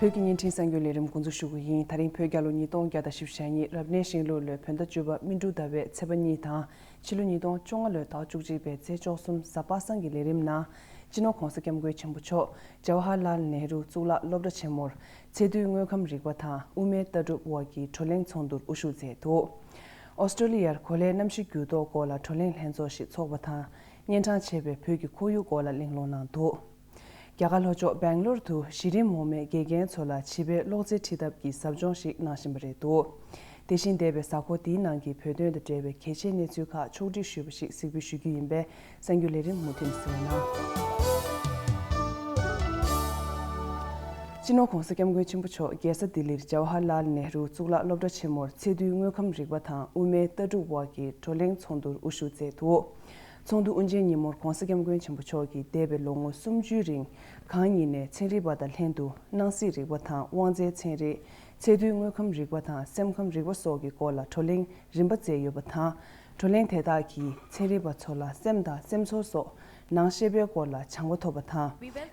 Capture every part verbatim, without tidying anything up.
བོད་ཀྱི་བརྙན་འཕྲིན་གསར་འགྱུར་ལས་རིམ་འགོ་འཛུགས་ཞུ་གི་ཡིན། ད་རིང་བོད་རྒྱལ་ལོ་ཉིས་སྟོང་བརྒྱ་དང་བཞི་བཅུ་ཞེ་གཉིས། རབ་གནས་ཤིང་ལུག་ལོའི་བོད་ཟླ་བཅུ་པ་སྨིན་དྲུག་ཟླ་བའི་ཚེས་པ་གཉིས་དང་། ཕྱི་ལོ་ཉིས་སྟོང་བཅོ་ལྔ་ལོའི་ཟླ་བཅུ་གཅིག་པའི་ཚེས་བཅུ་གསུམ་གཟའ་པ་སངས་ཀྱི་ལས་རིམ་ནང་། སྤྱི་ནོར་༧གོང་ས་༧སྐྱབས་མགོན་ཆེན་པོ་མཆོག་ཇ་ཝ་ཧར་ལཱལ་ནེ་རུ་གཙུག་ལག་སློབ་གྲྭ་ཆེན་མོར་ཚད་རྡུལ་དངོས་ཁམས་རིག་པ་དང་དབུ་མའི་ལྟ་གྲུབ་དབར་གྱི་བགྲོ་གླེང་ཚོགས་འདུར་དབུ་བཞུགས་མཛད་འདུག། ཨོ་སི་ཀྲོ་ལི་ཡར་གོ་ལའི་གནམ་གཤིས་འགྱུར་ལྡོག་སྐོར་ལ་བགྲོ་གླེང་ལྷན་ཚོགས་ཤིག་འཚོགས་པ་དང་། གཉན་འཕྲང་ཆེ་བའི་བོད་ཀྱི་ཁོར་ཡུག་སྐོར་ལ་གླེང་སློང་གནང་འདུག། རྒྱ་གར་ལྷོ་ཕྱོགས་སྦེང་ལོར་དུ་གཞི་རིམ་འོག་མའི་དགེ་རྒན་ཚོ་ལ་བྱིས་པའི་གློག་རྫས་འཁྲིད་ཐབས་ཀྱི་ཟབ་སྦྱོང་ཞིག་གནང་བཞིན་པ་རེད་འདུག། དེ་བཞིན་འདས་པའི་གཟའ་འཁོར་འདིའི་ནང་གི་བོད་དོན་དང་འབྲེལ་བའི་གལ་ཆེའི་གནས་ཚུལ་ཁག་ཕྱོགས་སྒྲིག་ཞུས་པ་ཞིག་གཟིགས་འབུལ་ཞུ་རྒྱུ་ཡིན་པས། གསར་འགྱུར་ལས་རིམ་མུ་མཐུད་ནས་གཟིགས་རོགས་གནང་། སྤྱི་ནོར་༧གོང་ས་༧སྐྱབས་མགོན་ཆེན་པོ་མཆོག་རྒྱལ་ས་ལྡི་ལིར་ཇ་ཝ་ཧར་ལཱལ་ནེ་རུ་གཙུག་ལག་སློབ་གྲྭ་ཆེན་མོར་ཚད་རྡུལ་དངོས་ཁམས་རིག་པ་དང་དབུ་མའི་ལྟ་གྲུབ་དབར་གྱི་བགྲོ་གླེང་ཚོགས་འདུར་དབུ་བཞུགས་མཛད་འདུག། ཚོགས་འདུ་དབུ་འབྱེད་ཉིན་མོར་༧གོང་ས་༧སྐྱབས་མགོན་ཆེན་པོ་མཆོག་གིས་འདས་པའི་ལོ་ངོ་གསུམ་བཅུའི་རིང་། གང་ཉིད་ནས་ཚན་རིག་པ་དང་ལྷན་དུ་སྣང་སྲིད་རིག་པ་དང་དབང་རྩའི་ཚན་རིག། ཚད་རྡུལ་དངོས་ཁམས་རིག་པ་དང་སེམས་ཁམས་རིག་པ་སོགས་ཀྱི་སྐོར་ལ་བགྲོ་གླེང་རིམ་པ་མཛད་ཡོད་པ་དང་། བགྲོ་གླེང་དེ་དག་གིས་ཚན་རིག་པ་ཚོ་ལ་སེམས་དང་སེམས་ཚོར་སོགས་ནང་ཤེས་པའི་སྐོར་ལ་སྦྱང་བ་ཐོབ་པ་དང་།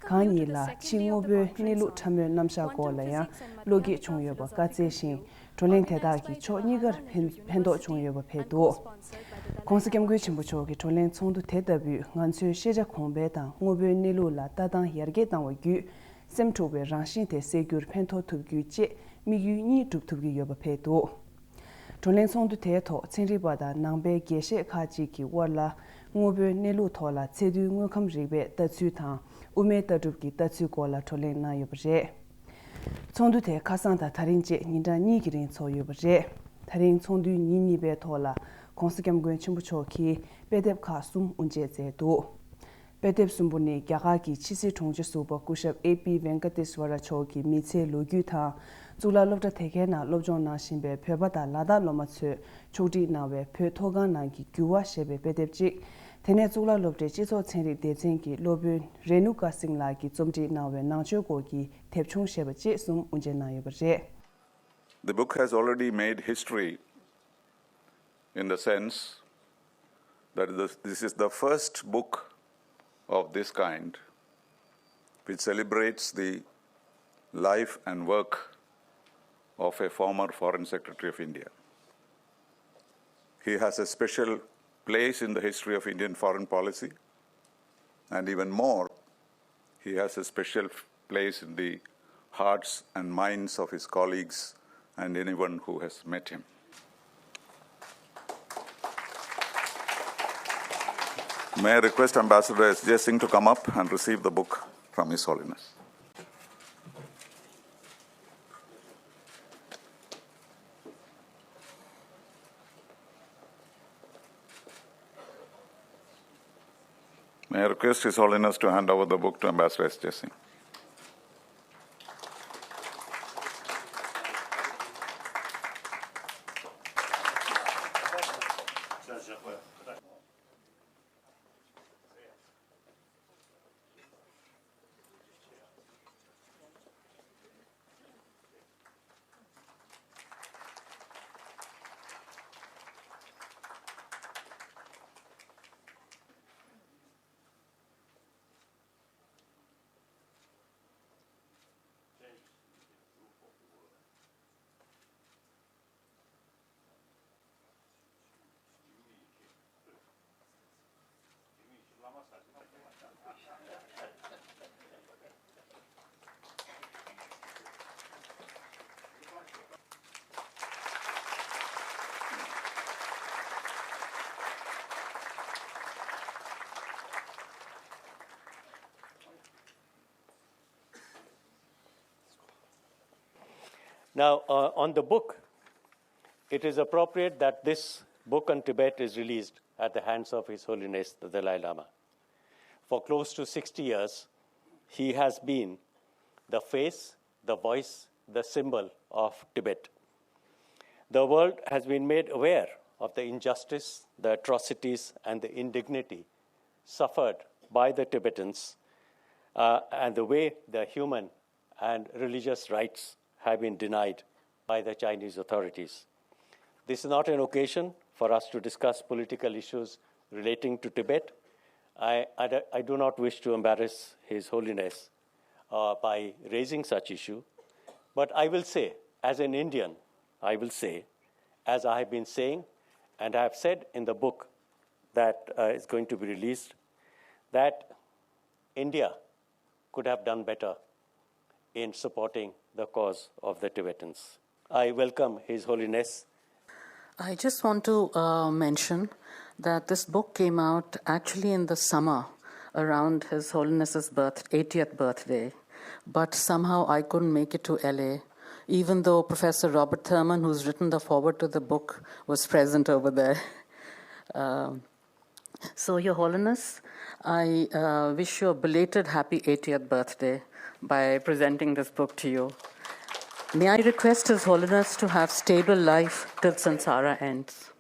གང་ཉིད་ལ་ཕྱི་དངོས་པོའི་གནས་ལུགས་ཕྲ་མོའི་རྣམ་གཞག་སྐོར་ལ་ཡང་བློ་སྐྱེད་བྱུང་ཡོད་པ་བཀའ་སྩལ་ཞིང་། བགྲོ་གླེང་དེ་དག་གིས་ཕྱོགས་གཉིས་ཀར་ཕན་ཕན་ཐོགས་བྱུང་ཡོད་པ་ཕེབས་འདུག། ༧གོང་ས་༧སྐྱབས་མགོན་ཆེན་པོ་མཆོག་གི་བགྲོ་གླེང་ཚོགས་འདུ་དེ་ལྟ་བུས་ང་ཚོའི་ཤེས་བྱ་གོང་འཕེལ་དང་དངོས་པོའི་གནས་ལུགས་ལ་ལྟ་སྟངས་ཡར་རྒྱས་བཏང་བ་བརྒྱུད། སེམས་འཁྲུག་པའི་རང་བཞིན་དེ་སེལ་རྒྱུར་ཕན་ཐོགས་ཐུབ་རྒྱུའི་ཆེད་དམིགས་ཡུལ་གཉིས་སྒྲུབ་ཐུབ་ཀྱི་ཡོད་པ་ཕེབས་འདུག། བགྲོ་གླེང་ཚོགས་འདུ་དེའི་ཐོག་ཚན་རིག་པ་དང་ནང་པའི་དགེ་བཤེས་ཁག་ཅིག་གི་དབར་ལ། དངོས་པོའི་གནས་ལུགས་ཐོག་ལ་ཚད་རྡུལ་དངོས་ཁམས་རིག་པའི་ལྟ་ཚུལ་དང་། དབུ་མའི་ལྟ་གྲུབ་ཀྱི་ལྟ་ཚུལ་སྐོར་ལ་བགྲོ་གླེང་གནང་ཡོད་པ་རེད། ཚོགས་འདུ་དེ་ཁ་སང་དང་ད་རིང་བཅས་ཉིན་གྲངས་གཉིས་ཀྱི་རིང་འཚོགས་ཡོད་པ་རེད། ད་རིང་ཚོགས་འདུའི་ཉིན་གཉིས་པའི་ཐོག་ལ། ྋགོང་ས་ྋསྐྱབས་མགོན་ཆེན་པོ་མཆོག་གིས་དཔེ་དེབ་ཁག་གསུམ་དབུ་འབྱེད་མཛད་འདུག། དཔེ་དེབ་གསུམ་པོ་ནི་རྒྱ་གར་གྱི་ཕྱི་སྲིད་དྲུང་ཆེ་ཟུར་པ་སྐུ་ཞབས་ཨེ་པི་ཝེང་ཀ་ཏེ་སི་ཝ་ར་མཆོག་གི་མི་ཚེའི་ལོ་རྒྱུས་དང་། གཙུག་ལག་སློབ་གྲྭ་དེ་གའི་ནང་སློབ་སྦྱོང་གནང་བཞིན་པའི་བོད་པ་དང་ལ་དྭགས་སློབ་མ་ཚོས་ཕྱོགས་སྒྲིག་གནང་བའི་བོད་མཐོ་སྒང་ནང་གི་འགྱུར་བ་ཞེས་པའི་དཔེ་དེབ་ཅིག། དེ་ནས་གཙུག་ལག་སློབ་གྲྭའི་སྤྱི་ཚོགས་ཚན་རིག་སྡེ་ཚན་གྱི་སློབ་དཔོན་རེ་ནུ་ཀ་སིང་ལགས་ཀྱིས་རྩོམ་སྒྲིག་གནང་བའི་ནང་ཆོས་སྐོར་གྱི་དེབ་ཆུང་ཞེས་པ་བཅས་གསུམ་དབུ་འབྱེད་གནང་ཡོད་པ་རེད། The book has already made history in the sense that this, this is the first book of this kind which celebrates the life and work of a former Foreign Secretary of India. He has a special place in the history of Indian foreign policy, and even more, he has a special place in the hearts and minds of his colleagues and anyone who has met him. May I request Ambassador S J Singh to come up and receive the book from His Holiness? May I request His Holiness to hand over the book to Ambassador S J Singh? Now, uh, on the book, it is appropriate that this book on Tibet is released at the hands of His Holiness the Dalai Lama. For close to sixty years, he has been the face, the voice, the symbol of Tibet. The world has been made aware of the injustice, the atrocities, and the indignity suffered by the Tibetans, uh, and the way their human and religious rights have been denied by the Chinese authorities. This is not an occasion for us to discuss political issues relating to Tibet. I, I do, I do not wish to embarrass His Holiness, uh, by raising such issue. But I will say, as an Indian, I will say, as I have been saying, and I have said in the book that uh, is going to be released, that India could have done better in supporting the cause of the Tibetans. I welcome His Holiness. I just want to uh, mention that this book came out actually in the summer around His Holiness's birth, eightieth birthday, but somehow I couldn't make it to L A, even though Professor Robert Thurman, who's written the foreword to the book, was present over there. Um, so, Your Holiness, I uh, wish you a belated happy eightieth birthday by presenting this book to you. May I request His Holiness to have stable life till Sansara ends?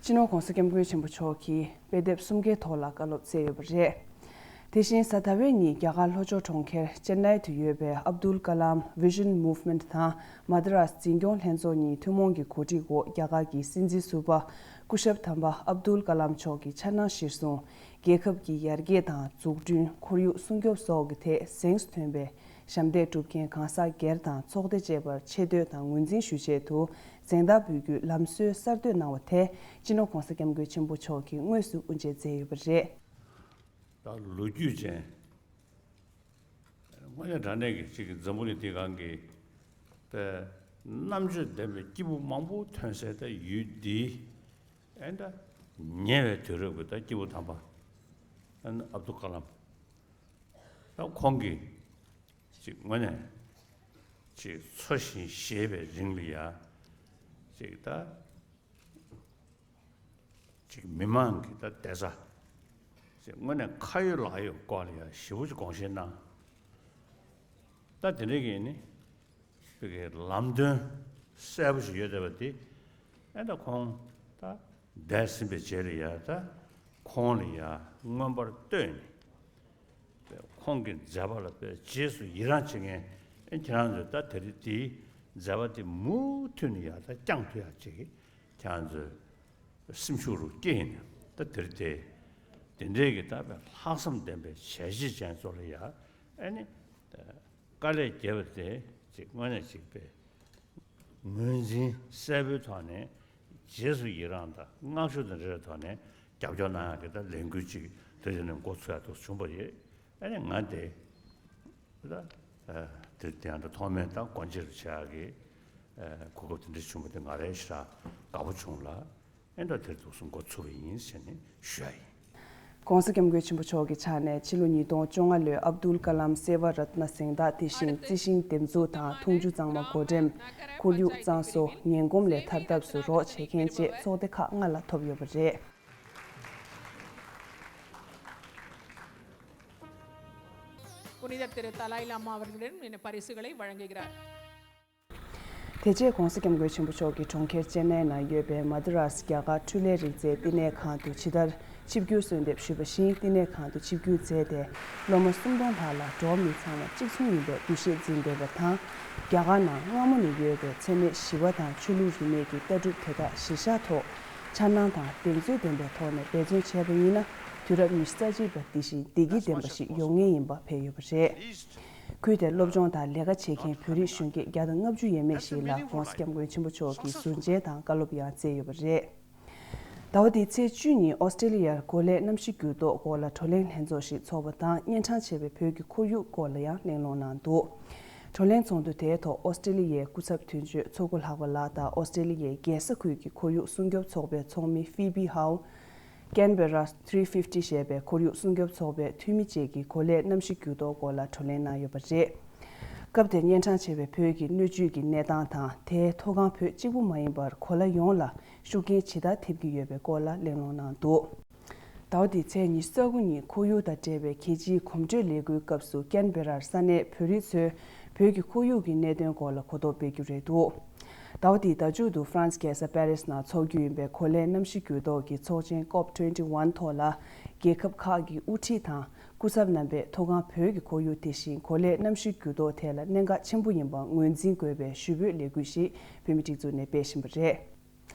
སྤྱི་ནོར་༸གོང་ས་༸སྐྱབས་མགོན་ཆེན་པོ་མཆོག་གིས་དཔེ་དེབ་གསུམ་ཀའི་ཐོག་ལ་བཀའ་སློབ་སྩལ་ཡོད་པ་རེད། དེ་བཞིན་གཟའ་ཟླ་བའི་ཉིན་རྒྱ་གར་ལྷོ་ཕྱོགས་གྲོང་ཁྱེར་ཅེན་ནའི་དུ་ཡོད་པའི་ཨབ་དུལ་ཀ་ལམ་Vision Movement དང་མ་དི་རཱས་འཛིན་སྐྱོང་ལྷན་ཚོགས་གཉིས་ཐུན་མོང་གི་གོ་སྒྲིག་འོག་རྒྱ་གར་གྱི་སྲིད་འཛིན་ཟུར་པ་སྐུ་ཞབས་དམ་པ་ཨབ་དུལ་ཀ་ལམ་མཆོག་གི་འཆར་སྣང་གཞིར་བཟུང་། རྒྱལ་ཁབ་ཀྱི་ཡར་རྒྱས་དང་འཛུགས་སྐྲུན། ཁོར་ཡུག་སྲུང་སྐྱོབ་སོགས་ཀྱི་ཐད་གཟེངས་སུ་ཐོན་པའི་ཞབས་འདེགས་སྒྲུབ་མཁན་གང་ཟག་སྒེར་དང་ཚོགས་སྡེ་བཅས་པར་ཆེ་བསྟོད་དང་ངོས་འཛིན་ཞུ་ཆེད་དུ་གཟེངས་རྟགས་འབུལ་རྒྱུའི་ལམ་སྲོལ་གསར་གཏོད་གནང་བ་དེ་སྤྱི་ནོར་༸གོང་ས་༸སྐྱབས་མགོན་ཆེན་པོ་མཆོག་གིས་དངོས་སུ་དབུ་འབྱེད་མཛད་ཡོད་པ་རེད། ད་ལོ་རྒྱུས་ཅན། དངོས་གནས་དྲང་གནས་ཀྱི་གཅིག་གི་འཛམ་བུ་གླིང་འདིའི་སྒང་གི་དཔེ་རྣམ་དཔྱོད་ལྡན་པའི་སྐྱེས་བུ་མང་པོ་ཐོན་སའི་ད་ཡུལ་འདི་ཨེ་ད་ཉེ་བའི་དུས་རབས་ཀྱི་ད་སྐྱེས་བུ་དམ་པ་ཨ་ནི་ཨབ་དུལ་ཀ་ལམ། ད་ཁོང་གིས་གཅིག་དངོས་གནས་གཅིག་འཚོ་ཞིང་གཞེས་པའི་རིང་ལ་ཡ་གཅིག་ད། ཅིག་མི་མང་གི་ད་བསྡད་ས་ཅིག་དངོས་གནས་ཁ་ཡོད་ལག་ཡོད་སྐོར་ལ་ཡང་ཞེ་པོ་ཅིག་དགོངས་བཞེས་གནང་། ད་དེ་འདྲ་གི་ནི་བོད་ཀྱི་ལམ་སྟོན་གསལ་པོ་ཞིག་ཡོད་བསྡད་པ་དེ་ཨེ་ད་ཁོང་ད་འདས་ཟིན་པའི་རྗེས་ལ་ཡང་ད་ཁོང་ལ་ཡང་མངོན་པར་བསྟོད་ནས། ཁོང་གི་མཛད་པ་ལ་དཔེ་རྗེས་སུ་ཡི་རང་བྱེད་མཁན་ཨེ་ཁྱེད་རང་ཚོས་ད་དེ་རིང་དེའི་མཛད་པ་དེ་མུ་མཐུད་ནས་ཡང་ད་བསྐྱངས་ཐུབ་ཡག་ཅིག་ཁྱེད་རང་ཚོས་སེམས་ཤུགས་རུ་སྐྱེས་ནས་ད་དེ་རིང་དེ་དེ་འདྲའི་གི་ད་དཔེ་ལྷག་བསམ་ལྡན་པའི་བྱས་རྗེས་ཅན་ཚོ་ལ་ཡང་ཨེ་ནི་དཀའ་ལས་བརྒྱབ་པ་དེ་ཅིག་དངོས་གནས་ཅིག་དཔེ། ངོས་འཛིན་གསལ་པོའི་ཐོག་ནས་རྗེས་སུ་ཡི་རང་དང་བསྔགས་བརྗོད་དང་འབྲེལ་བའི་ཐོག་ནས་རྒྱབ་སྐྱོར་གནང་ཡག་གི་ད་ལས་འགུལ་ཅིག་དེ་རྗེས་ནས་འགོ་ཚུགས་ཡག་ཐོག་བྱུང་པ་རེད། ཨ་ནི་ང་དེ་ད་དེ་དེ་ཡང་ད་ཐོག་མའི་ད་སྒོ་འབྱེད་རུ་བྱེད་ཡག་གི་གོ་སྐབས་དེ་འདྲ་བྱུང་བ་དེ་ང་རང་ཞེ་དྲག་དགའ་པོ་བྱུང་ལ། ཨེ་འདྲ་དེར་འདུག་སེ་འགོ་ཚུགས་པ་ཡིན་ཟེར་ནས་ཞུ་ཡ་ཡིན། ༸གོང་ས་༸སྐྱབས་མགོན་ཆེན་པོ་མཆོག་གི་ཕྱག་ནས་ཕྱི་ལོ་ཉིས་སྟོང་བཅོ་ལྔ་ལོའི་ཨབ་དུལ་ཀ་ལམ་སེ་ཝ་རཏྣ་གཟེངས་རྟགས་དེ་བཞིན་རྩི་ཤིང་འདེབས་འཛུགས་དང་འཐུང་ཆུ་གཙང་མ་བགོ་འགྲེམས། ཁོར་ཡུག་གཙང་བཟོ། ངན་གོམས་ལས་ཐར་ཐབས་སུ་རོགས་བྱེད་མཁན་བཅས་ཚོགས་སྡེ་ཁག་ལྔ་ལ་ཐོབ་ཡོད་པ་རེད། புனிதர் திரு தலாய் லாமா அவர்களிடம் இந்த பரிசுகளை வழங்குகிறார். དེ་རྗེས་༸གོང་ས་༸སྐྱབས་མགོན་ཆེན་པོ་མཆོག་གིས་གྲོང་ཁྱེར་ཅེན་ནའི་ནང་ཡོད་པའི་མ་དི་རཱས་རྒྱ་གར་འཕྲུལ་ལས་རིག་རྩལ་བསྟི་གནས་ཁང་དུ་ཇི་ལྟར་ཆིབས་བསྒྱུར་གསོལ་འདེབས་ཞུས་པ་བཞིན་བསྟི་གནས་ཁང་དུ་ཆིབས་བསྒྱུར་མཛད་དེ། སློབ་མ་སུམ་སྟོང་ལྷག་ལ་འགྲོ་བ་མི་ཚང་མ་གཅིག་མཚུངས་ཡིན་པའི་འདུ་ཤེས་འཛིན་དགོས་པ་དང་། རྒྱ་གར་ནང་སྔ་མོ་ནས་ཡོད་པའི་འཚེ་མེད་ཞི་བ་དང་ཆོས་ལུགས་རིས་མེད་ཀྱི་ལྟ་གྲུབ་དེ་དག་གཞིར་བཞག་ཐོག་འཆར་སྣང་དང་གདེང་ཚོད་ལྡན་པའི་ཐོག་ནས་འབད་བརྩོན་བྱས་པ་ཡིན་ན། དུས་རབས་ཉི་ཤུ་རྩ་གཅིག་པ་འདི་བཞིན་བདེ་སྐྱིད་ལྡན་པ་ཞིག་ཡོང་ངེས་ཡིན་པ་ཕེབས་ཡོད་པ་རེད། ཁུལ་དེར་སློབ་སྦྱོང་དང་ལས་ཀ་བྱེད་མཁན་བོད་རིགས་གཞོན་སྐྱེས་བརྒྱ་དང་ལྔ་བཅུ་ཡས་མས་ཤིག་ལ་༸གོང་ས་༸སྐྱབས་མགོན་ཆེན་པོ་མཆོག་གིས་ཟུར་མཇལ་དང་བཀའ་སློབ་ཡང་སྩལ་ཡོད་པ་རེད། ཟླ་བ་འདིའི་ཚེས་བཅུ་ཉིན་ཨོ་སི་ཀྲི་ལི་ཡར་གོ་ལའི་གནམ་གཤིས་འགྱུར་ལྡོག་སྐོར་ལ་བགྲོ་གླེང་ལྷན་ཚོགས་ཤིག་འཚོགས་པ་དང་། གཉན་འཕྲང་ཆེ་བའི་བོད་ཀྱི་ཁོར་ཡུག་སྐོར་ལ་ཡང་གླེང་སློང་གནང་འདུག། བགྲོ་གླེང་ཚོགས་འདུ་དེའི་ཐོག་ཨོ་སི་ཀྲི་ལི་ཡའི་སྐུ་ཚབ་དོན་གཅོད་མཚོ་སྐུ་ལྷག་པ་ལགས་དང་། ཨོ་སི་ཀྲི་ལི་ཡའི་རྒྱལ་ས་ཁུལ་གྱི་ཁོར་ཡུག་སྲུང་སྐྱོབ་ཚོགས་པའི་ཚོགས་མི་ཧྥི་བི་ཧའོ། Canberra three fifty ཞེས་པའི་ཁོར་ཡུག་སྲུང་སྐྱོབ་ཚོགས་པའི་འཐུས་མི་བཅས་ཀྱིས་གོ་ལའི་གནམ་གཤིས་འགྱུར་ལྡོག་སྐོར་ལ་བགྲོ་གླེང་གནང་ཡོད་པ་རེད། སྐབས་དེར་གཉན་འཕྲང་ཆེ་བའི་བོད་ཀྱི་སྣོད་བཅུད་ཀྱི་གནས་སྟངས་དང་། དེའི་མཐོ་སྒང་བོད་གཅིག་པུ་མ་ཡིན་པར་གོ་ལ་ཡོངས་ལ་ཤུགས་རྐྱེན་ཇི་ལྟར་ཐེབས་ཀྱི་ཡོད་པའི་སྐོར་ལ་གླེང་སློང་གནང་འདུག། ཟླ་བ་འདིའི་ཚེས་ཉི་ཤུ་རྩ་དགུ་ཉིན་ཁོར་ཡུག་དང་འབྲེལ་བའི་རྒྱལ་སྤྱིའི་གོམ་བགྲོད་ལས་འགུལ་སྐབས་སུ་ཀན་བེ་རར་ས་གནས་བོད་རིགས་ཚོས་བོད་ཀྱི་ཁོར་ཡུག་གི་གནད་དོན་སྐོར་ལ་གོ་རྟོགས་སྤེལ་རྒྱུ་རེད་འདུག་ཟླ་བ་འདིའི་ཟླ་མཇུག་ཏུ་ཧྥ་རན་སི་རྒྱལ་ས་པེ་རིས་ནང་འཚོགས་རྒྱུ་ཡིན་པའི་གོ་ལའི་གནམ་གཤིས་འགྱུར་ལྡོག་གི་ཚོགས་ཆེན་ཀོབ་ཊུ་ཝེན་ཊི་ཝན་ཐོག་ལ་རྒྱལ་ཁབ་ཁག་གི་དབུ་ཁྲིད་དང་སྐུ་ཚབ་རྣམ་པས་ཐོག་ཁང་བོད་ཀྱི་ཁོར་ཡུག་དེ་བཞིན་གོ་ལའི་གནམ་གཤིས་འགྱུར་ལྡོག་ཐད་ལ་གནད་འགག་ཆེན་པོ་ཡིན་པ་ངོས་འཛིན་དགོས་པའི་ཞུ་འབོད་ལས་འགུལ་ཞིག་བོད་མིའི་སྒྲིག་འཛུགས་ནས་སྤེལ་བཞིན་པ་རེད།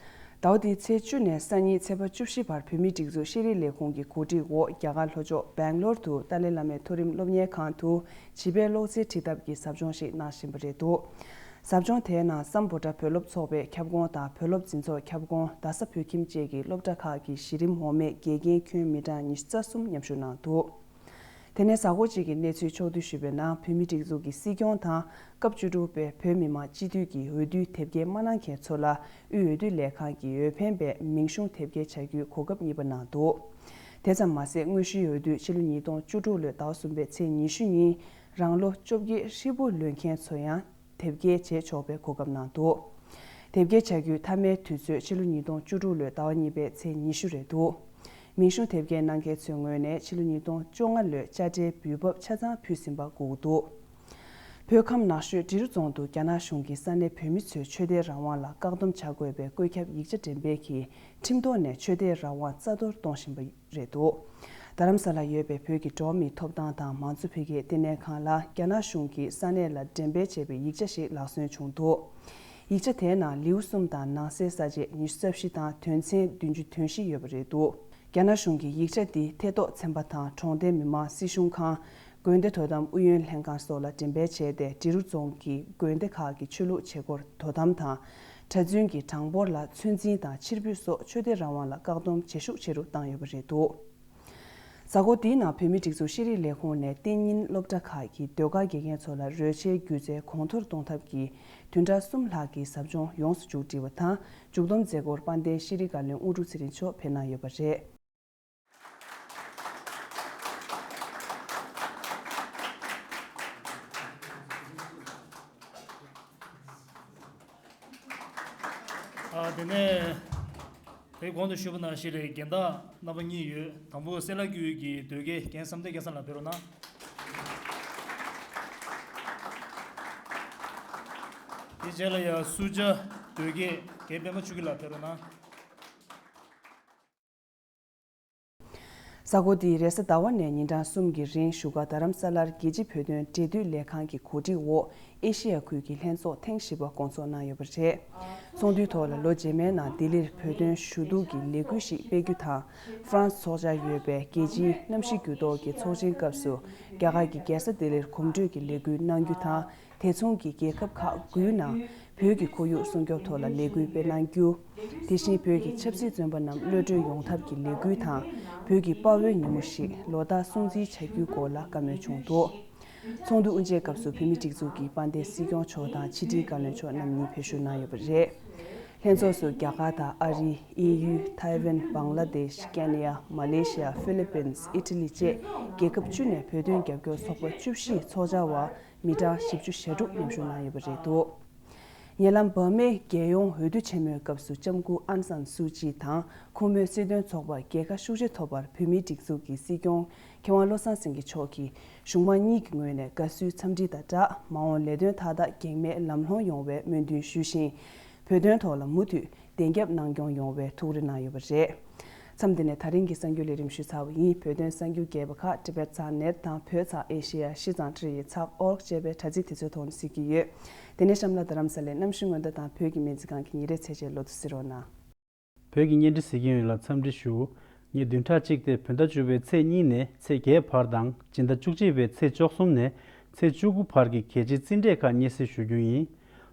ཟླ་བ་འདིའི་ཚེས་བཅུ་ནས་སང་ཉིན་ཚེས་པ་བཅུ་བཞི་བར་བོད་མིའི་སྒྲིག་འཛུགས་ཤེས་རིག་ལས་ཁུངས་ཀྱི་གོ་སྒྲིག་འོག་རྒྱ་གར་ལྷོ་ཕྱོགས་སྦེང་ལོར་དུ་ཏཱ་ལའི་བླ་མའི་མཐོ་རིམ་སློབ་གཉེར་ཁང་དུ་བྱིས་པའི་ཀློག་འཛིན་ཁྲིད་ཐབས་ཀྱི་ཟབ་སྦྱོང་ཞིག་གནང་བཞིན་པ་རེད་འདུག་ཟབ་སྦྱོང་དེའི་ནང་སམ་བྷོ་ཊ་བོད་སློབ་ཚོགས་པའི་ཁྱབ་ཁོངས་དང་བོད་སློབ་འཛིན་ཚོགས་ཁྱབ་ཁོངས་རྡ་ས་བོད་ཁྱིམ་བཅས་ཀྱི་སློབ་གྲྭ་ཁག་གི་གཞི་རིམ་འོག་མའི་དགེ་རྒན་ཁྱོན་མི་གྲངས་ཉི་ཤུ་རྩ་གསུམ་མཉམ་ཞུགས་གནང་འདུག་དེ་ནས་གཟའ་འཁོར་གཅིག་གི་གནས་ཚུལ་ཕྱོགས་བསྡུས་ཞུས་པའི་ནང་བོད་མིའི་སྒྲིག་འཛུགས་ཀྱི་སྲིད་སྐྱོང་དང་སྐབས་བཅུ་དྲུག་པའི་བོད་མི་མང་སྤྱི་འཐུས་ཀྱི་འོས་བསྡུའི་དེབ་སྐྱེལ་མ་གནང་མཁན་ཚོ་ལ་དབུས་འོས་བསྡུ་ལས་ཁང་གི་འོས་འཕེན་པས་མིང་གཞུང་དེབ་སྐྱེལ་བྱ་རྒྱུའི་གོ་སྐབས་གཉིས་པ་གནང་འདུག་དེ་ཙམ་མ་ཟད་དངོས་གཞིའི་འོས་བསྡུ་ཕྱི་ལོ་ཉིས་སྟོང་བཅུ་དྲུག་ལོའི་ཟླ་བ་གསུམ་པའི་ཚེས་ཉི་ཤུ་ཉིན་རང་ལོ་བཅོ་བརྒྱད་ཧྲིལ་པོ་ལོན་མཁན་ཚོ་ཡང་དེབ་སྐྱེལ་བྱེད་ཆོག་པའི་གོ་སྐབས་གནང་འདུག་དེབ་སྐྱེལ་བྱ་རྒྱུའི་མཐའ་མའི་དུས་ཚོད་ཕྱི་ལོ་ཉིས་སྟོང་བཅུ་དྲུག་ལོའི་ཟླ་བ་གཉིས་པའི་ཚེས་ཉི་ཤུ་རེད་འདུག་མིང་གཞུང་དེབ་སྐྱེལ་གནང་མཁན་ཚོའི་ངོས་ནས་ཕྱི་ལོ་ཉིས་སྟོང་བཅོ་ལྔ་ལོའི་དཔྱ་ཁྲལ་འབུལ་འབབ་ཆ་ཚང་ཕུལ་ཟིན་པ་དགོས་ཀྱི་འདུག་བོད་ཁམས་ནགས་ཤོད་འབྲི་རུ་རྫོང་དུ་རྒྱ་ནག་གཞུང་གིས་ས་གནས་བོད་མི་ཚོའི་ཆོས་དད་རང་དབང་ལ་བཀག་སྡོམ་བྱ་དགོས་པའི་བཀོད་ཁྱབ་ཡིག་ཆ་འགྲེམས་སྤེལ་གྱིས་ཁྲིམས་ཐོག་ནས་ཆོས་དད་རང་དབང་རྩ་གཏོར་གཏོང་བཞིན་པ་རེད་འདུག་རྡ་རམ་ས་ལར་ཡོད་པའི་བོད་ཀྱི་འགྲོ་བ་མིའི་ཐོབ་ཐང་དང་མང་གཙོ་འཕེལ་རྒྱས་ལྟེ་གནས་ཁང་ལ་རྒྱ་ནག་གཞུང་གིས་ས་གནས་ལ་འགྲེམས་སྤེལ་བྱས་པའི་ཡིག་ཆ་ཞིག་ལག་སོན་བྱུང་འདུག་ཡིག་ཆ་དེའི་ནང་ལེའུ་གསུམ་དང་ནང་གསེས་ས་བཅད་ཉི་ཤུ་རྩ་བཞི་དང་དོན་ཚན་བདུན་ཅུ་དོན་བཞི་ཡོད་པ་རེད་འདུག་རྒྱ་ནག་གཞུང་གིས་ཡིག་ཆ་འདི་ཐད་གཏོགས་ཚན་པ་དང་གྲོང་སྡེ་མི་དམངས་སྲིད་གཞུང་ཁང་། དགོན་སྡེ་དོ་དམ་ཨུ་ཡོན་ལྷན་ཁང་སོགས་ལ་འགྲེམས་སྤེལ་བྱས་ཏེ་འབྲི་རུ་རྫོང་གི་དགོན་སྡེ་ཁག་གི་ཆོས་ལུགས་བྱེད་སྒོར་དོ་དམ་དང་། གྲྭ་བཙུན་གྱི་གྲངས་འབོར་ལ་ཚོད་འཛིན་དང་ཕྱིར་འབུད་སོགས་ཆོས་དད་རང་དབང་ལ་བཀག་སྡོམ་ཇེ་ཤུགས་ཆེ་རུ་བཏང་ཡོད་པ་རེད་འདུག་གཟའ་འཁོར་འདིའི་ནང་བོད་མིའི་སྒྲིག་འཛུགས་ཤེས་རིག་ལས་ཁུངས་ནས་གཏན་ཉིན་སློབ་གྲྭ་ཁག་གི་ཟློས་གར་དགེ་རྒན་ཚོ་ལ་རོལ་ཆའི་སྒྱུ་རྩལ་གོང་མཐོར་གཏོང་ཐབས་ཀྱི་བདུན་ཕྲག་གསུམ་ལྷག་གི་ཟབ་སྦྱོང་ཡོངས་སུ་མཇུག་སྒྲིལ་བ་དང་། མཇུག་བསྡོམས་མཛད་སྒོར་དཔལ་ལྡན་ཤེས་རིག་བཀའ་བློན་དངོས་གྲུབ་ཚེ་རིང་མཆོག་ཕེབས་གནང་ཡོད་པ་རེད། ཨ། དེ་ནས་དེའི་གོང་དུ་ཞུས་པ་ནང་བཞིན་རེད། རྒན་བདག་རྣམ་པ་གཉིས་ཡོད། དང་པོ་སེ་ལ་ཀུའི་གི་ཟློས་དགེ་རྒན་བསམ་གཏན་སྐལ་བཟང་ལགས་ཕེབས་རོགས་གནང་། དེ་རྗེས་ལ་ཡ་སུ་ཇཱ་ཟློས་དགེ་རྒན་པད་མ་ཆོས་སྐྱིད་ལགས་ཕེབས་རོགས་གནང་། གཟའ་འཁོར་འདིའི་རེས་གཟའ་ཟླ་བ་ནས་ཉིན་གྲངས་གསུམ་གྱི་རིང་བཞུགས་སྒར་རྡ་རམ་ས་ལར་རྒྱལ་སྤྱིའི་བོད་དོན་འབྲེལ་མཐུད་ལས་ཁང་གི་གོ་སྒྲིག་འོག་ཨེ་ཤེ་ཡ་ཁུལ་གྱི་ལྷན་ཚོགས་ཐེངས་བཞི་པ་སྐོང་ཚོགས་གནང་ཡོད་པ་རེད། ཚོགས་འདུའི་ཐོག་ལ་ལོ་རྗེས་མའི་ནང་ལྡི་ལིར་བོད་དོན་ཞུ་གཏུག་གི་ལས་འགུལ་ཞིག་སྤེལ་རྒྱུ་དང་། ཧྥ་རན་སི་ཚོགས་བཅར་ཡོད་པའི་རྒྱལ་སྤྱིའི་གནམ་གཤིས་འགྱུར་ལྡོག་གི་ཚོགས་ཆེན་སྐབས་སུ་རྒྱ་གར་གྱི་རྒྱལ་ས་ལྡི་ལིར་གོམ་བགྲོད་ཀྱི་ལས་འགུལ་གནང་རྒྱུ་དང་། དེ་མཚུངས་ཀྱི་རྒྱལ་ཁབ་ཁག་དགུའི་ནང་བོད་ཀྱི་ཁོར་ཡུག་སྲུང་སྐྱོབ་ཐོག་ལ་ལས་འགུལ་སྤེལ་གནང་རྒྱུ། དེ་བཞིན་བོད་ཀྱི་ཆབ་སྲིད་བཙོན་པ་རྣམས་གློད་གྲོལ་ཡོང་ཐབས་ཀྱི་ལས་འགུལ་དང་། བོད་ཀྱི་དཔའ་བོའི་ཉིན་མོ་ཞིག་ལོ་ལྟར་སྲུང་བརྩི་བྱ་རྒྱུའི་སྐོར་ལ་བཀའ་མོལ་བྱུང་འདུག་ཚོགས་འདུ་དབུ་འབྱེད་སྐབས་སུ་བོད་མིའི་སྒྲིག་འཛུགས་ཀྱི་དཔལ་ལྡན་སྲིད་སྐྱོང་མཆོག་དང་ཕྱི་དྲིལ་བཀའ་བློན་མཆོག་རྣམ་གཉིས་ཕེབས་ཞུགས་གནང་ཡོད་པ་རེད། ལྷན་ཚོགས་སུ་རྒྱ་གར་དང་ཨ་རི། དབྱིན་ཡུལ། ཐའེ་ཝན། བང་ལ་དེཤ། ཀེན་ཡ། མ་ལེ་ཤི་ཡ། ཧྥི་ལི་པིན། ཨི་ཊ་ལི་བཅས་རྒྱལ་ཁབ་བཅུ་ནས་བོད་དོན་རྒྱབ་སྐྱོར་ཚོགས་པ་བཅུ་བཞིའི་ཚོགས་བཅར་བ་མི་གྲངས་བཞི་བཅུ་ཞེ་དྲུག་མཉམ་ཞུགས་གནང་ཡོད་པ་རེད་འདུག་ཉེ་ལམ་འབར་མའི་རྒྱལ་ཡོངས་འོས་བསྡུ་ཆེན་མོའི་སྐབས་སུ་ལྕམ་སྐུ་ཨང་སན་སུའུ་ཅི་དང་ཁོང་མོའི་སྲིད་དོན་ཚོགས་པར་རྒྱལ་ཁ་ཤུགས་ཆེ་ཐོབ་པར་བོད་མིའི་སྒྲིག་འཛུགས་ཀྱི་སྲིད་སྐྱོང་མཁས་དབང་བློ་བཟང་སེང་གེ་མཆོག་གིས་གཞུང་མང་གཉིས་ཀྱི་ངོས་ནས་དགའ་བསུའི་འཚམས་འདྲི་དང་སྦྲགས། མ་འོངས་ལས་དོན་མཐའ་དག་གེགས་མེད་ལམ་ལྷོང་ཡོང་བའི་སྨོན་འདུན་ཞུས་ཤིང་། བོད་དོན་ཐོག་ལ་མུ་མཐུད་བདེན་རྒྱབ་གནང་སྐྱོང་ཡོང་བའི་ཐུགས་རེ་གནང་ཡོད་པ་རེད། མཚམས་འདི་ནས་ད་རིང་གི་གསར་འགྱུར་ལས་རིམ་ཞུས་ཚར་བ་ཡིན། བོད་དོན་གསར་འགྱུར་རྒྱས་པ་ཁག་Tibet ཚགས་ནེཊ་དང་བོད་ཚགས་ཨེ་ཤེ་ཡ་གཞི་གཙང་ཊི་ཝི་ཚགས་ཨོ་རྒ་ཅེས་པའི་དྲ་ཚིགས་དེ་ཚོའི་ཐོག་ནས་གཟིགས་ཀྱི་ཡོད། དེ་ནས་གཤམ་ལ་རྡ་རམ་ས་ལའི་གནམ་གཤིས་སྔོན་བརྡ་དང་བོད་ཀྱི་སྨན་རྩིས་ཁང་གི་ཉིན་རེའི་ཚད་ཆེན་ལོ་ཐོ་གཟིགས་རོགས་གནང་། བོད་ཀྱི་བརྙན་འཕྲིན་གཟིགས་མཁན་ཡོངས་ལ་འཚམས་འདྲི་ཞུ། ཉིན་བདུན་ཕྲག་གཅིག་སྟེ་བོད་ཟླ་བཅུ་པའི་ཚེས་གཉིས་ནས་ཚེས་བརྒྱད་བར་དང་སྤྱི་ཟླ་བཅུ་གཅིག་པའི་ཚེས་བཅུ་གསུམ་ནས་ཚེས་བཅུ་དགུ་བར་གྱི་གལ་ཆེའི་རྩིས་འབྲས་ཁག་སྙན་སེང་ཞུ་རྒྱུ་ཡིན།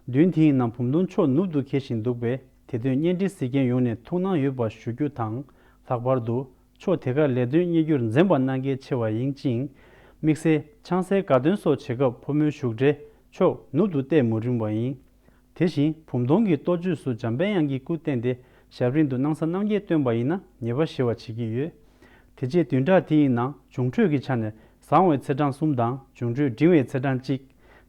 བདུན་དེའི་ནང་བུམ་སྟོང་ཕྱོགས་ནུབ་ཏུ་འཁེལ་བཞིན་འདུག་པས། དེ་དོན་བརྙན་འཕྲིན་གཟིགས་མཁན་ཡོངས་ནས་ཐུགས་སྣང་ཡོད་པ་ཞུ་རྒྱུ་དང་། ལྷག་པར་དུ། ཕྱོགས་དེ་གར་ལས་དོན་གཉེར་རྒྱུར་འཛེམ་པ་གནང་གལ་ཆེ་བ་ཡིན་ཅིང་། དམིགས་བསལ་ཆང་སའི་དགའ་སྟོན་སོགས་བྱེད་སྐབས་ཕོ་མོའི་བཞུགས་གྲལ་ཕྱོགས་ནུབ་ཏུ་གཏད་མ་རུང་བ་ཡིན། དེ་བཞིན་བུམ་སྟོང་གི་གཏོ་བཅོས་སུ་འཇམ་པའི་དབྱངས་ཀྱི་སྐུ་བསྟན་ཏེ་ཞབས་རིམ་དུ་སྣང་ས་རྣམ་རྒྱལ་བཏོན་པ་ཡིན་ན་ཉེས་པ་ཞི་བ་བྱེད་ཀྱི་ཡོད། དེ་རྗེས་བདུན་ཕྲག་དེ་ཡི་ནང་འབྱུང་འཕྲོད་ཀྱི་ཆ་ནས་བཟང་བའི་ཚེས་གྲངས་གསུམ་དང་འབྱུང་འཕྲོད་འབྲིང་བའི་ཚེས་གྲངས་གཅིག་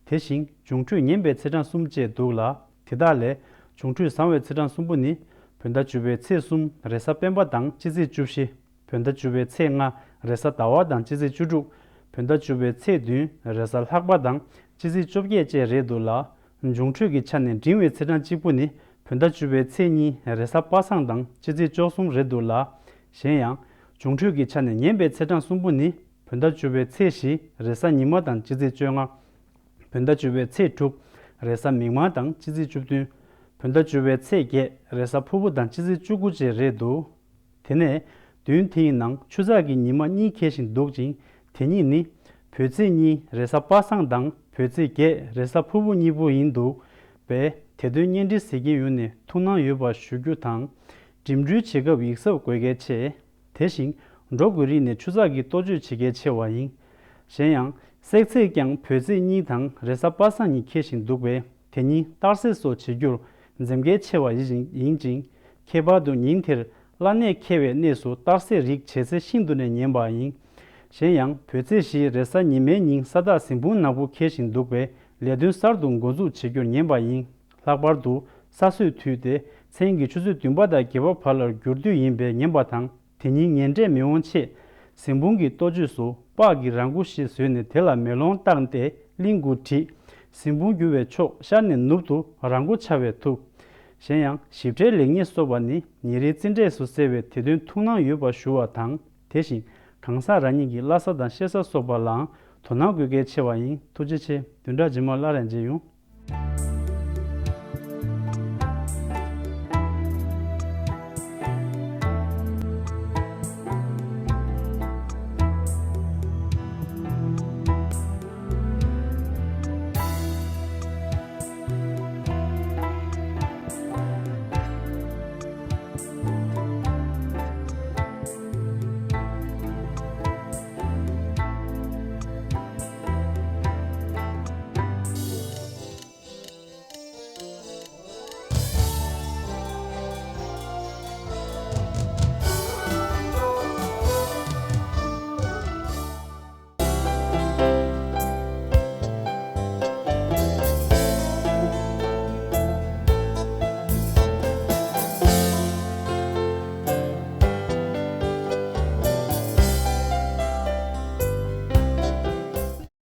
དེ་བཞིན་འབྱུང་འཕྲོད་ངན་པའི་ཚེས་གྲངས་གསུམ་བཅས་འདུག་ལ། དེ་དག་ལས་འབྱུང་འཕྲོད་བཟང་བའི་ཚེས་གྲངས་གསུམ་པོ་ནི་བོད་ཟླ་བཅུ་པའི་ཚེས་གསུམ་རེས་གཟའ་སྤེན་པ་དང་སྤྱི་ཚེས་བཅུ་བཞི། བོད་ཟླ་བཅུ་པའི་ཚེས་ལྔ་རེས་གཟའ་ཟླ་བ་དང་སྤྱི་ཚེས་བཅུ་དྲུག་བོད་ཟླ་བཅུ་པའི་ཚེས་བདུན་རེས་གཟའ་ལྷག་པ་དང་སྤྱི་ཚེས་བཅོ་བརྒྱད་བཅས་རེད་འདུག་ལ། འབྱུང་འཕྲོད་ཀྱི་ཆ་ནས་འབྲིང་བའི་ཚེས་གྲངས་གཅིག་པུ་ནི་བོད་ཟླ་བཅུ་པའི་ཚེས་གཉིས་རེས་གཟའ་པ་སངས་དང་སྤྱི་ཚེས་བཅུ་གསུམ་རེད་འདུག་ལ། གཞན་ཡང་། འབྱུང་འཕྲོད་ཀྱི་ཆ་ནས་ངན་པའི་ཚེས་གྲངས་གསུམ་པོ་ནི་བོད་ཟླ་བཅུ་པའི་ཚེས་བཞི་རེས་གཟའ་ཉི་མ་དང་སྤྱི་ཚེས་བཅོ་ལྔ། བོད་ཟླ་བཅུ་པའི་ཚེས་དྲུག་རེས་གཟའ་མིག་དམར་དང་སྤྱི་ཚེས་བཅུ་བདུན། བོད་ཟླ་བཅུ་པའི་ཚེས་བརྒྱད་རེས་གཟའ་ཕུར་བུ་དང་སྤྱི་ཚེས་བཅུ་དགུ་བཅས་རེད་འདུག་དེ་ནས་བདུན་དེའི་ནང་ཆུ་ཚགས་ཀྱི་ཉི་མ་གཉིས་འཁེལ་བཞིན་འདུག་ཅིང་། དེ་གཉིས་ནི། བོད་ཚེས་གཉིས་རེས་གཟའ་པ་སངས་དང་བོད་ཚེས་བརྒྱད་རེས་གཟའ་ཕུར་བུ་གཉིས་པོ་ཡིན་འདུག་པས། དེ་དོན་གཉེན་སྒྲིག་ཟེར་མཁན་ཡོད་ནས་ཐུགས་སྣང་ཡོད་པ་ཞུ་རྒྱུ་དང་། འགྲིམ་འགྲུལ་བྱེད་སྐབས་ཡིག་ཚབ་དགོས་གལ་ཆེ། དེ་བཞིན་འགྲོ་དགོས་རིགས་ནས་ཆུ་ཚགས་ཀྱི་ལྟོ་བཅོས་བྱེད་གལ་ཆེ་བ་ཡིན། གཞན་ཡང་། བསྲེག་ཚེས་ཀྱང་བོད་ཚེས་གཉིས་དང་རེས་གཟའ་པ་སངས་གཉིས་འཁེལ་བཞིན་འདུག་པས། དེ་ཉིད་གཏར་བསྲེག་སོགས་བྱེད་རྒྱུར་འཛེམ་གལ་ཆེ་བ་ཡིན་ཅིང་། ཁྱད་པར་དུ་ཉིན་དེར་བླ་གནས་འཁེལ་བའི་གནས་སུ་གཏར་བསྲེག་རིགས་བྱེད་ཚེ་ཤིན་ཏུ་ནས་ཉེན་པ་ཡིན། གཞན་ཡང་བོད་ཚེས་བཞི་རེས་གཟའ་ཉི་མའི་ཉིན་ས་བདག་གཟིམ་དཔོན་ནག་པོ་འཁེལ་བཞིན་འདུག་པས། ལས་དོན་གསར་དུ་འགོ་འཛུགས་བྱེད་རྒྱུར་ཉེན་པ་ཡིན། ལྷག་པར་དུ་ས་སྲོས་དུས་ཏེ་མཚན་གྱི་ཆུ་ཚོད་བདུན་པ་དང་བརྒྱད་པ་བར་ལ་འགྱུར་དུས་ཡིན་པས་ཉེན་པ་དང་། དེ་ཉིན་ངན་འབྲས་མི་འོང་ཆེད། གཟིམ་དཔུང་གི་ལྟོ་བཅོས་སུ་སྤགས་ཀྱི་ར་མགོ་ཞིག་བཟོས་ནས་དེ་ལ་མེ་ལོང་བཏགས་ཏེ་གླིང་དགུ་བྲིས། གཟིམ་དཔུང་རྒྱུ་བའི་ཕྱོགས་ཤར་ནས་ནུབ་ཏུ་ར་མགོ་འཕྱར་བས་ཐུབ། གཞན་ཡང་ཞིབ་ཕྲའི་ལེགས་ཉེས་སོགས་པ་ནི་ཉིན་རེའི་རྩིས་འབྲས་སུ་གསལ་བས་དེ་དོན་ཐུགས་སྣང་ཡོད་པ་ཞུ་བ་དང་། དེ་བཞིན་གང་ཟག་རང་ཉིད་ཀྱི་བླ་གཟའ་དང་གཤེད་གཟའ་སོགས་པ་ལའང་དོ་སྣང་དགོས་གལ་ཆེ་བ་ཡིན། ཐུགས་རྗེ་ཆེ། བདུན་ཕྲག་རྗེས་མར་སླར་ཡང་མཇལ་ཡོང་།